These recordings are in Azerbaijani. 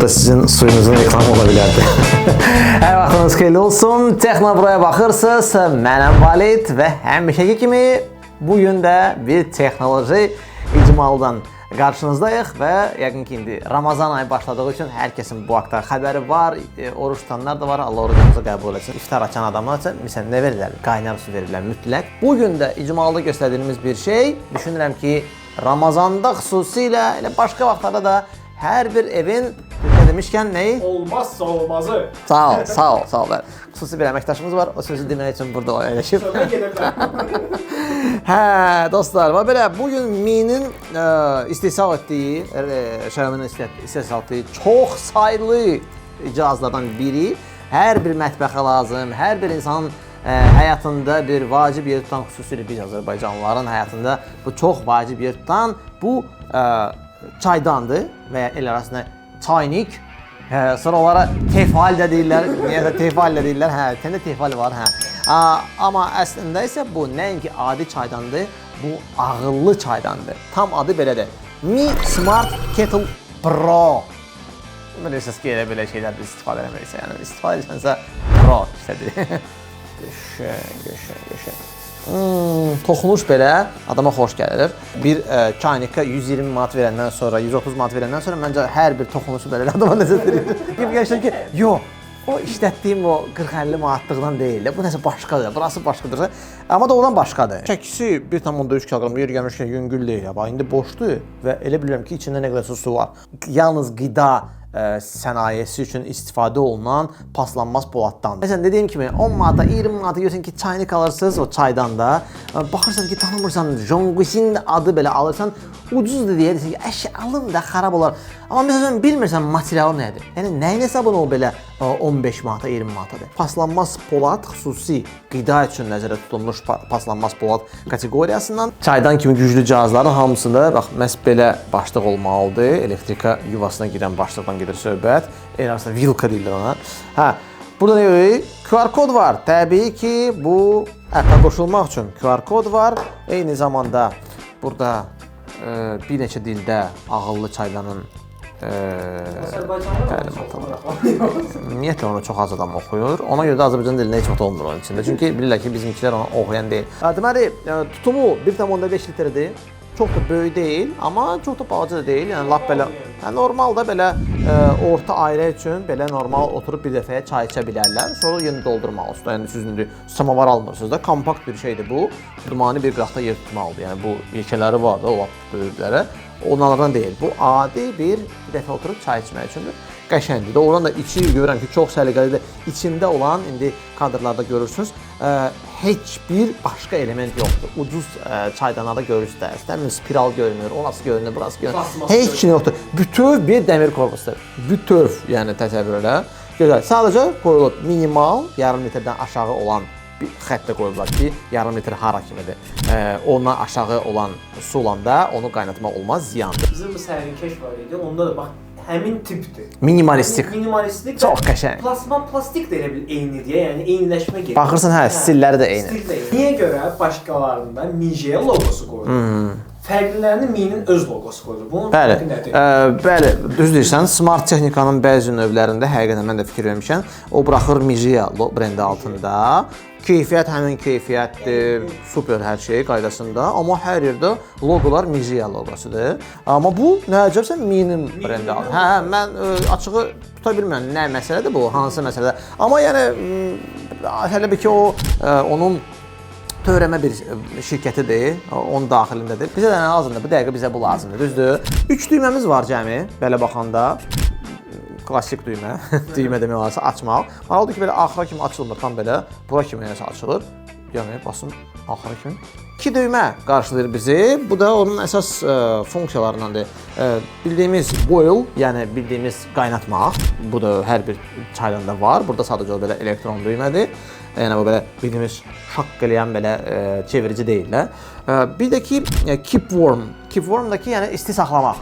Bu da sizin suyunuzun reklamı ola bilərdi. Hər vaxtınız xeyirli olsun. Texnobroya baxırsınız. Mənəm Valid və həmişəki kimi bu gün də bir texnoloji icmaldan qarşınızdayıq və yəqin ki indi Ramazan ayı başladığı üçün hər kəsin bu haqda xəbəri var. Oruç tutanlar da var. Allah orucumuzu qəbul etsin. İftar açan adamlar üçün məsələn nə verirlər? Qaynar su verirlər mütləq. Bu gün də icmalda göstərdiyimiz bir şey, düşünürəm ki, Ramazanda xüsusilə elə başqa vaxtlarda da hər bir evin nə demişkən nəyi? Olmazsa olmazı. Sağ ol, sağ ol, sağ ol. Xüsusi bir əməkdaşımız var. O sözü demək üçün burada əyləşib. Söhbət gedə bilər. Hə, dostlar, və belə bu gün Mi-nin istehsal etdiyi, Xiaomi-nin istehsal etdiyi çox saylı cihazlardan biri hər bir mətbəxə lazım, hər bir insanın həyatında bir vacib yer tutan, xüsusilə biz Azərbaycanlıların həyatında bu çox vacib yer tutan bu çaydandır və ya el arasında çaynik. Hə, sonra onlara tefal də deyirlər. Niyəsə tefal də deyirlər. Hə, səndə tefal var, hə. Amma əslində isə bu nəinki adi çaydandır, bu ağıllı çaydandır. Tam adı belədir. Mi Smart Kettle Pro. Bilirsiniz ki, elə belə şeylər biz istifadə eləmirik. Yəni istifadə edirsənsə Pro işlədir. Qəşəng, qəşəng, qəşəng. Toxunuş belə adama xoş gəlir. Bir çaynikə 120 manat verəndən sonra, 130 manat verəndən sonra məncə hər bir toxunuşu belə adama nəzər edir. Gibi gəlirsən ki, yox, o işlətdiyim o 40-50 manatlıqdan deyil də, bu nəsə başqadır, burası başqadır. Amma doğrudan başqadır. Çəkisi 1,3 kiloqram yer gəlmişkən yüngül deyil. Bax indi boşdur və elə bilirəm ki, içində nə qədərsə su var. Yalnız qida sənayesi üçün istifadə olunan paslanmaz poladdandır. Məsələn, dediyim kimi 10 manata, 20 manata görürsən ki, çaynik alırsınız o çaydan da. Baxırsan ki, tanımırsan, Zhongxin adı belə alırsan, ucuzdur deyə deyirsən ki, əş alım da xarab olar. Amma məsələn bilmirsən materialı nədir. Yəni nəyin hesabına o belə 15 manata, 20 manatadır. Paslanmaz polad xüsusi qida üçün nəzərdə tutulmuş paslanmaz polad kateqoriyasından. Çaydan kimi güclü cihazların hamısında bax məhz belə başlıq olmalıdır. Elektrika yuvasına girən başlıqdan gedir söhbət. El arasında vilka deyirlər ona. Hə, burada nə görürük? QR kod var. Təbii ki, bu app-a qoşulmaq üçün QR kod var. Eyni zamanda burada bir neçə dildə ağıllı çaydanın təlimatı var. Ümumiyyətlə onu çox az adam oxuyur. Ona görə də Azərbaycan dilində heç vaxt olmur onun içində. Çünki bilirlər ki, bizimkilər onu oxuyan deyil. Deməli, tutumu 1,5 litrdir. Çox da böyük deyil, amma çox da balaca da deyil. Yəni lap belə, hə, normal da belə orta ailə üçün belə normal oturub bir dəfəyə çay içə bilərlər. Sonra yenə doldurmalısınız. Yəni siz indi samovar almırsınız da, kompakt bir şeydir bu. Dumanı bir qıraqda yer tutmalıdır. Yəni bu yekələri var da, o lap böyüklərə. Onlardan deyil. Bu adi bir dəfə oturub çay içmək üçündür. Qəşəngdir. Doğrudan da içi görürəm ki, çox səliqəlidir. İçində olan, indi kadrlarda görürsünüz, heç bir başqa element yoxdur. Ucuz çaydanlarda görürsünüz də, istəmir spiral görünür, orası görünür, burası görünür. Heç nə yoxdur. Bütöv bir dəmir korpusdur. Bütöv, yəni təsəvvür elə. Gözəl. Sadəcə qoyulub minimal yarım litrdən aşağı olan bir xətt də qoyublar ki, yarım litr hara kimidir. Ondan aşağı olan su olanda onu qaynatmaq olmaz, ziyandır. Bizim bu sərinkeş var idi. Onda da bax həmin tipdir. Minimalistik. Minimalistik. Çox qəşəng. Plasma plastik də elə bil eyni deyə, yəni eyniləşmə gedir. Baxırsan, hə, stilləri də eyni. Stil də eyni. Niyə görə başqalarında Mijia loqosu qoyulur? Fərqlilərini Mi-nin öz loqosu qoyulur. Bunun Bəli. fərqi nədir? Bəli, düz deyirsən. Smart texnikanın bəzi növlərində həqiqətən mən də fikir vermişəm. O buraxır Mijia brendi altında. Keyfiyyət həmin keyfiyyətdir, super hər şey qaydasında, amma hər yerdə loqolar Mijia loqosudur. Amma bu nə əcəbsə Mi-nin brendi altında. Hə, mən açığı tuta bilmirəm nə məsələdir bu, hansı məsələdir. Amma yəni hələ bir ki o onun törəmə bir şirkətidir, onun daxilindədir. Bizə də nə lazımdır? Bu dəqiqə bizə bu lazımdır, düzdür? 3 düyməmiz var cəmi, belə baxanda. Klassik düymə, düymə demək olarsa açmaq. Maraqlıdır ki, belə axıra kimi açılmır, tam belə bura kimi nəsə açılır. Yəni basın axıra kimi. 2 düymə qarşılayır bizi. Bu da onun əsas funksiyalarındandır. Bildiyimiz boil, yəni bildiyimiz qaynatmaq. Bu da hər bir çaydanda var. Burada sadəcə o belə elektron düymədir. Yəni bu belə bildiyimiz şaqq eləyən belə çevirici deyil də. Bir də ki keep warm. Keep warm-dakı yəni isti saxlamaq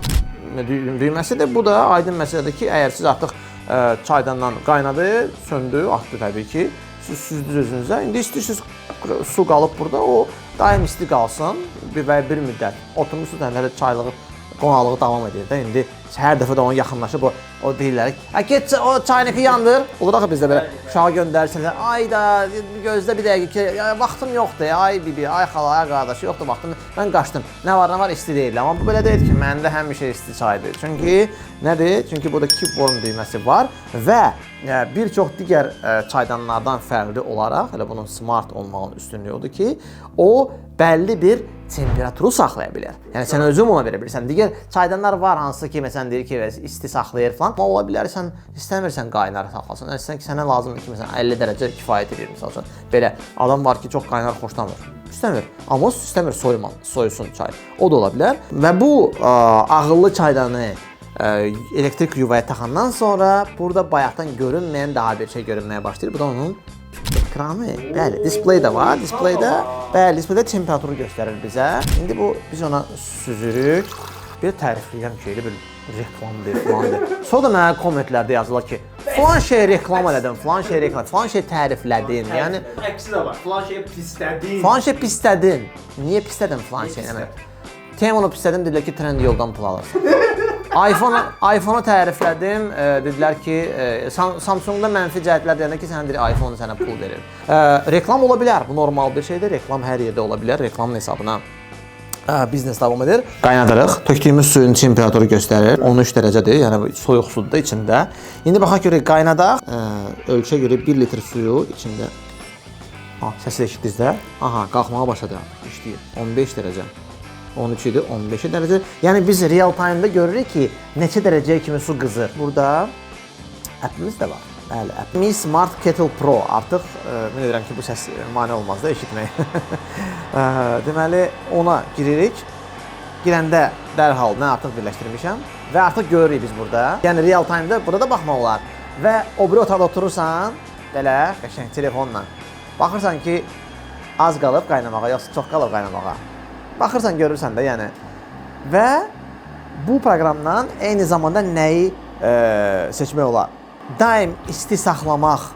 düyməsidir. Bu da aydın məsələdir ki, əgər siz artıq çaydandan qaynadı, söndü, atdı təbii ki. Siz süzdünüz özünüzə. İndi istəyirsiniz su qalıb burada, o daim isti qalsın bir və bir müddət. Oturmuşsunuz, yəni hələ çaylığı, qonaqlığı davam edir də. İndi Hər dəfə də ona yaxınlaşıb o deyirlər, "Hə get o çayniki yandır." Olur axı bizdə belə uşağı göndərirsən, ay da gözlə bir dəqiqə ki, ya, vaxtım yoxdur, ay bibi, ay xala, ay qardaş, yoxdur vaxtım. Mən qaçdım. Nə var, nə var isti deyirlər. Amma bu belə deyil ki, məndə həmişə isti çaydır. Çünki nədir? Çünki burada keep warm düyməsi var və bir çox digər çaydanlardan fərqli olaraq, elə bunun smart olmağın üstünlüyü odur ki, o bəlli bir temperaturu saxlaya bilər. Yəni sən özün ona verə bilirsən. Digər çaydanlar var hansı ki, məsələn deyir ki, isti saxlayır falan. Amma ola bilər sən istəmirsən qaynar saxlasın. Yəni sən ki, sənə lazımdır ki, məsələn 50 dərəcə kifayət edir məsəl üçün. Belə adam var ki, çox qaynar xoşlamır. İstəmir. Amma o istəmir soyusun çay. O da ola bilər. Və bu ağıllı çaydanı elektrik yuvaya taxandan sonra burada bayaqdan görünməyən daha bir şey görünməyə başlayır. Bu da onun ekranı. Bəli, displey də var. Displeydə, bəli, displeydə temperaturu göstərir bizə. İndi bu biz ona süzürük. Bir tərifləyirəm ki, elə bir reklamdır, filandır. Sonra da mənə kommentlərdə yazırlar ki, filan şey reklam elədin, filan şey reklam, filan şey təriflədin. Yəni əksi də var. Filan şeyi pislədin. Filan şey pislədin. Niyə pislədim filan şeyi? Yəni Temu-nu pislədim, dedilər ki, Trendyoldan pul alırsan. iPhone-u təriflədim, dedilər ki, Samsung-da mənfi cəhətlər deyəndə ki, sənə deyir iPhone sənə pul verir. Reklam ola bilər, bu normal bir şeydir. Reklam hər yerdə ola bilər. Reklamın hesabına biznes davam edir. Qaynadırıq. Tökdüyümüz suyun temperaturu göstərir. 13 dərəcədir, yəni soyuq sudur da içində. İndi baxaq görək qaynadaq. Ölçə görə 1 litr suyu içində. Ha, səsi eşitdiniz də? Aha, qalxmağa başladı artıq, işləyir. 15 dərəcə. 13 idi, 15 dərəcə. Yəni biz real time-da görürük ki, neçə dərəcəyə kimi su qızır. Burada appimiz də var. Bəli, app. Mi Smart Kettle Pro. Artıq ümid edirəm ki, bu səs mane olmaz da eşitməyə. Deməli, ona giririk. Girəndə dərhal mən artıq birləşdirmişəm və artıq görürük biz burada. Yəni real time-da burada da baxmaq olar. Və o biri otaqda oturursan, belə qəşəng telefonla. Baxırsan ki, az qalıb qaynamağa, yoxsa çox qalıb qaynamağa. Baxırsan, görürsən də, yəni. Və bu proqramdan eyni zamanda nəyi seçmək olar? Daim isti saxlamaq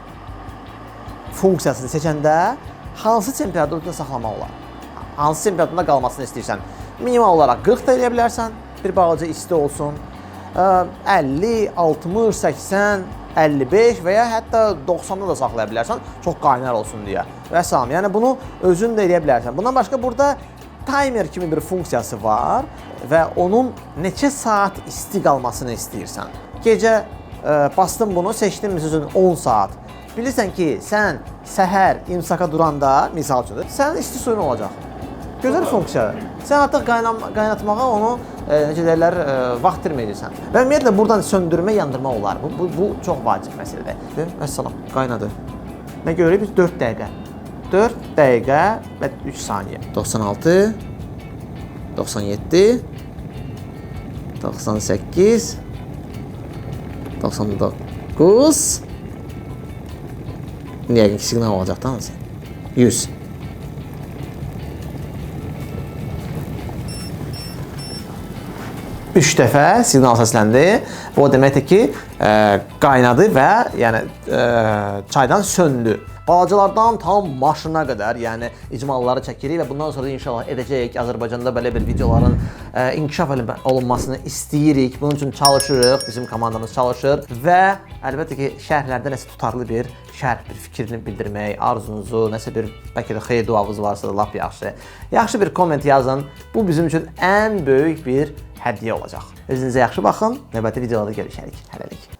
funksiyasını seçəndə hansı temperaturda saxlamaq olar? Hansı temperaturda qalmasını istəyirsən? Minimal olaraq 40 da eləyə bilərsən, bir balaca isti olsun. 50, 60, 80, 55 və ya hətta 90-da da saxlaya bilərsən, çox qaynar olsun deyə. Və salam. Yəni bunu özün də eləyə bilərsən. Bundan başqa burada timer kimi bir funksiyası var və onun neçə saat isti qalmasını istəyirsən. Gecə bastım bunu, seçdim məsəl üçün 10 saat. Bilirsən ki, sən səhər imsaka duranda, misal üçün, sənin isti suyun olacaq. Gözəl funksiyadır. Sən artıq qaynatmağa onu necə deyirlər, vaxt itirməyəcəksən. Və ümumiyyətlə buradan söndürmə, yandırma olar. Bu çox vacib məsələdir. Vəssalam, qaynadı. Nə görürük biz? 4 dəqiqə. 4 dəqiqə və 3 saniyə. 96, 97, 98, 99. Yəqin ki, siqnal olacaq da hansı? 100. Üç dəfə siqnal səsləndi. Bu o deməkdir ki, qaynadı və yəni çaydan söndü. Balacalardan tam maşına qədər, yəni icmalları çəkirik və bundan sonra da inşallah edəcəyik. Azərbaycanda belə bir videoların inkişaf olunmasını istəyirik. Bunun üçün çalışırıq, bizim komandamız çalışır və əlbəttə ki, şərhlərdə nəsə tutarlı bir şərh, bir fikrini bildirmək, arzunuzu, nəsə bir bəlkə də xeyir duanız varsa da lap yaxşı. Yaxşı bir komment yazın. Bu bizim üçün ən böyük bir hədiyyə olacaq. Özünüzə yaxşı baxın. Növbəti videolarda görüşərik. Hələlik.